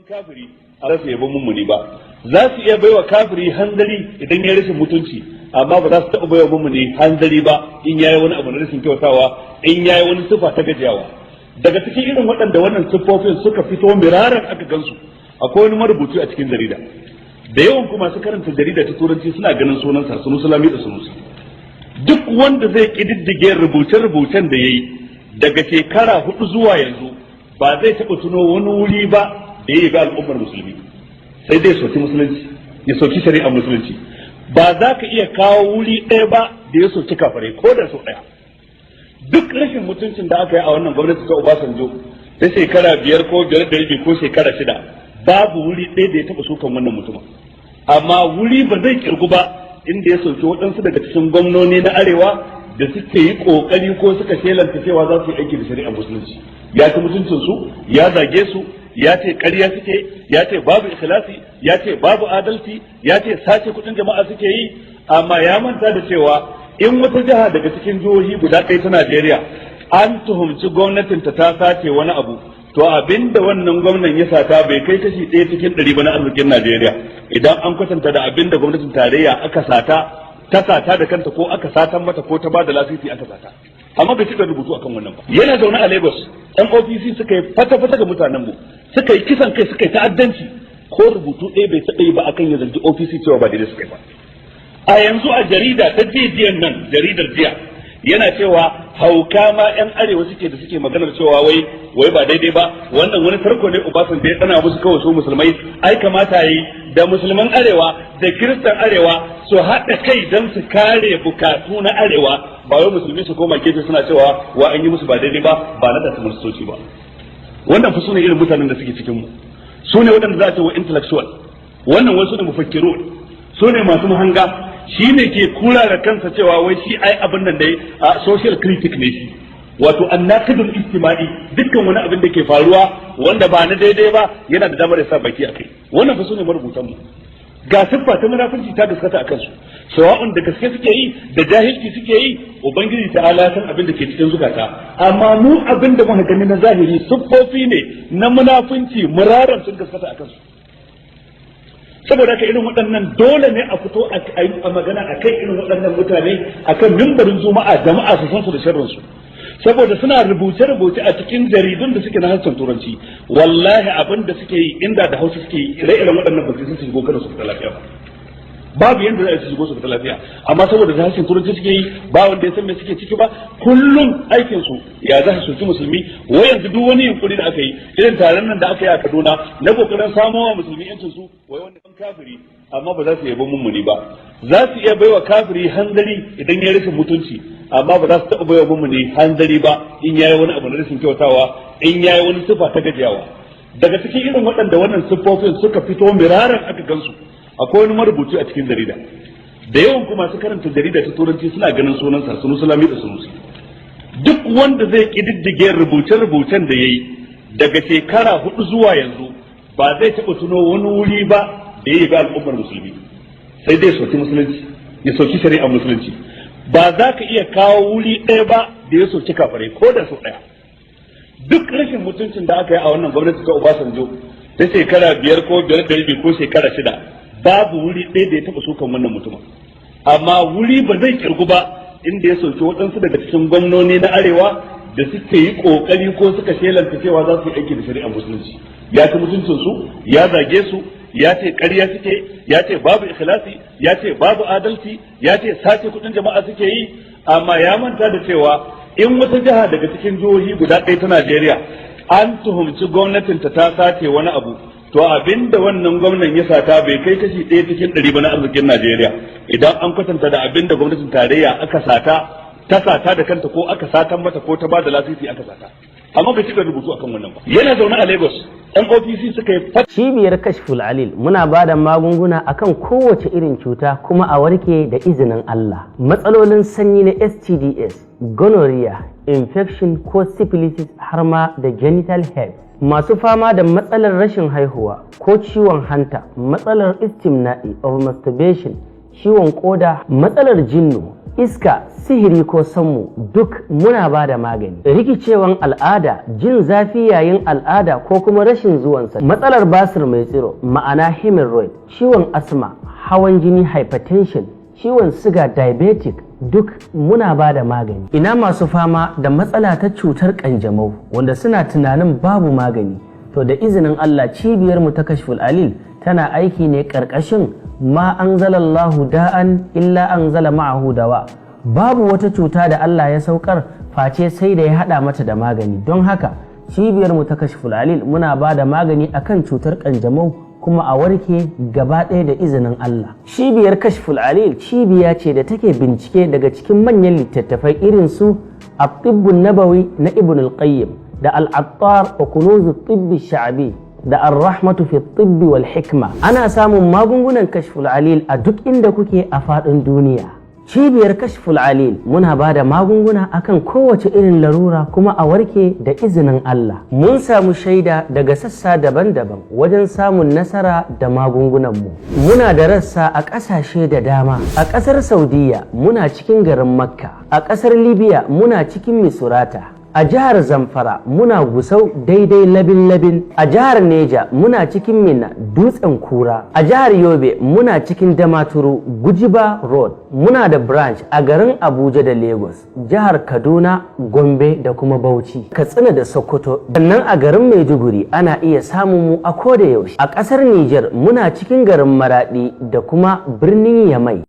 Kafiri a rasa yabon mummuni ba. Za su iya baiwa kafiri hanzari idan ya rashin mutunci, amma ba za su taɓa baiwa mummuni hanzari ba in yayi wani abu na rashin kyautawa, in yayi wani sifa ta gajiyawa. Daga cikin irin waɗanda wannan siffofin suka fito miraran aka gansu, akwai wani marubuci a cikin jarida. Da yawan kuma su karanta jarida ta Turanci suna ganin sunansa, Sunusi Lamido Sunusi. Duk wanda zai kididdige rubuce-rubucen da ya yi daga shekara 4 zuwa yanzu, ba zai taɓa tuno wani wuri ba da ya yi ga al'ummar Musulmi, sai dai soki Musulunci, ya soki shari'ar Musulunci. Ba za ka iya kawo wuri ɗaya ba da ya soki kafirai ko da sau ɗaya. Duk rashin mutuncin da aka yi a wannan gwamnati ta Obasanjo ta shekara 5 ko 5.5 ko shekara 6, babu wuri ɗaya da ya taɓa sukan wannan mutumin. Amma wuri ba zai kirgu ba inda ya soki waɗansu daga cikin gwamnoni na Arewa da suke yi ƙoƙari ko suka shelanta cewa za su yi aiki da shari'ar Musulunci. Ya ci mutuncin su, ya zage su, ya ce ƙarya suke, ya ce babu ikhlasi, ya ce babu adalci, ya ce sace kuɗin jama'a suke yi. Amma ya manta da cewa in wata jiha daga cikin jihohi guda ɗaya ta Najeriya an tuhumci gwamnatin ta ta sace wani abu, to abinda wannan gwamnan ya sata bai kai kashi 1 cikin 100 ba na arzikin Najeriya, idan an kwatanta da abinda gwamnatin tarayya aka sata, ta sata da kanta ko aka satan mata ko ta bada lasisi aka sata. Amma bai cika rubutu akan wannan ba. Yana zaune a Lagos, ɗan OPC suka yi fata-fata ga mutanen mu, suka yi kisan kai, suka yi ta'addanci, ko rubutu ɗaya bai taɓa yi ba akan ya zargi OPC cewa ba daidai suka yi ba. A yanzu a jarida ta jiyan nan, jaridar jiya, yana cewa hauka ma yan Arewa suke da suke maganar cewa wai wai ba daidai ba, wannan wani tarko ne Obasanjo ya tsana musu kawai su Musulmai. Ai kamata yi da Musulman Arewa da Kiristan Arewa su haɗa kai don su kare bukatu na Arewa, ba wai Musulmi su koma gefe suna cewa wa an yi musu ba daidai ba, ba na da su ba. Wannan fa sune irin mutanen da suke cikin mu, su ne waɗanda za a ce wa intellectual. Wannan wasu ne mufakkirun, su ne masu mahanga. Shi ne ke kula da kansa cewa wai shi ai abin nan dai a social critic ne shi, wato annaqidul ijtima'i. Dukkan wani abin da ke faruwa wanda ba na daidai ba, yana da damar ya sa baki a kai. Wannan fa su ne marubutan mu. Ga siffa ta munafurci ta gaskata akan su, sawa'un da gaske suke yi, da jahilci suke yi, Ubangiji ta'ala san abin da ke cikin zukata. Amma mu abin da muka gani na zahiri, siffofi ne na munafunci muraran sun gaskata akan su. Saboda haka irin waɗannan dole ne a fito a magana a kai irin waɗannan mutane akan mimbarin Juma'a, jama'a su san su da sharrin su, saboda suna rubuce-rubuce a cikin jaridun da suke na harshen Turanci. Wallahi abin da suke yi, inda da Hausa suke yi, ire-iren waɗannan ba su shigo Kano su fita lafiya ba. Babu yanda za a su shigo su fita lafiya. Amma saboda da harshen Turanci suke yi, ba wanda ya san me suke ciki ba. Kullum aikin su ya za su soki Musulmi. Wai yanzu duk wani yunkuri da aka yi, irin taron nan da aka yi a Kaduna na kokarin samo wa Musulmi yancin su, wai wanda kafiri, amma ba za su yabo mummuni ba. Za su iya baiwa kafiri hanzari idan ya rashin mutunci, amma ba za su taɓa baiwa mummuni hanzari ba in yayi wani abu na rashin kyautawa, in yayi wani sifa ta gajiyawa. Daga cikin irin waɗanda wannan siffofin suka fito miraran aka gansu, akwai wani marubuci a cikin jarida. Da yawan kuma su karanta jarida ta Turanci suna ganin sunansa, Sunusi Lamido Sunusi. Duk wanda zai kididdige rubuce-rubucen da ya yi daga shekara 4 zuwa yanzu, ba zai taɓa tuno wani wuri ba da ya yi ga al'ummar Musulmi, sai dai soki Musulunci, ya soki shari'ar Musulunci. Ba za ka iya kawo wuri ɗaya ba da ya soki kafirai ko da sau ɗaya. Duk rashin mutuncin da aka yi a wannan gwamnati ta Obasanjo ta shekara 5 ko 5.5 ko shekara 6, babu wuri ɗaya da ya taɓa sukan wannan mutumin. Amma wuri ba zai kirgu ba inda ya soki waɗansu daga cikin gwamnoni na Arewa da suke yi ƙoƙari ko suka shelanta cewa za su yi aiki da shari'ar Musulunci. Ya ci mutuncin su, ya zage su, ya ce ƙarya suke, ya ce babu ikhlasi, ya ce babu adalci, ya ce sace kuɗin jama'a suke yi. Amma ya manta da cewa in wata jiha daga cikin jihohi guda ɗaya ta Najeriya an tuhumci gwamnatin ta ta sace wani abu, to abinda wannan gwamnan ya sata bai kai kashi 1 cikin 100 ba na arzikin Najeriya, idan an kwatanta da abinda gwamnatin tarayya aka sata, ta sata da kanta ko aka satan mata ko ta bada lasisi aka sata. Amma bai cika rubutu akan wannan ba. Yana zaune a Lagos, ɗan OPC suka yi Cibiyar Kashful Alil muna ba da magunguna akan kowace irin cuta, kuma a warke da izinin Allah. Matsalolin sanyi na STDs, gonorrhea, infection ko syphilis, har ma da genital herpes. Masu fama da matsalar rashin haihuwa ko ciwon hanta, matsalar istimna'i of masturbation. Ciwon koda, matsalar jinnu, iska, sihiri ko sammu, duk muna ba da magani. Rikicewan al'ada, jin zafi yayin al'ada ko kuma rashin zuwansa, matsalar basir mai tsiro, ma'ana hemorrhoid, ciwon asma, hawan jini hypertension, ciwon siga diabetic, duk muna ba da magani. Ina masu fama da matsala ta cutar kanjamau wanda suna tunanin babu magani? To, da izinin Allah, cibiyar mu ta Kashful Alil tana aiki ne ƙarƙashin ما أنزل الله داء إلا أنزل معه دواء. Babu wata cuta da Allah ya saukar face sai da ya hada mata da magani. Don haka cibiyar mu ta Kashful Alil muna ba da magani akan cutar kanjamau, kuma a warke gaba ɗaya da izinin Allah. Cibiyar Kashful Alil cibiya ce da take bincike daga cikin manyan littattafai irin su الطب النبوي na Ibn al-Qayyim, da العطار وكنوز الطب الشعبي, da الرحمة في الطب والحكمة. Ana samun magungunan Kashful Alil a duk inda kuke a faɗin duniya. Cibiyar Kashful Alil muna ba da magunguna akan kowace irin larura, kuma a warke da izinin Allah. Mun samu shaida daga sassa daban-daban wajen samun nasara da magungunanmu. Muna da rassa a ƙasashe da dama. A ƙasar Saudiya muna cikin garin Makka. A ƙasar Libya muna cikin Misurata. A jihar Zamfara muna Gusau, daidai Labin Labin. A jihar Neja muna cikin Minna, Dutsen Kura. A jihar Yobe muna cikin Damaturu, Gujiba Road. Muna da branch a garin Abuja da Lagos, jihar Kaduna, Gombe da kuma Bauchi, Katsina da Sokoto. Sannan a garin Maiduguri ana iya samun mu a koda yaushe. A ƙasar Niger muna cikin garin Maradi da kuma birnin Yamai.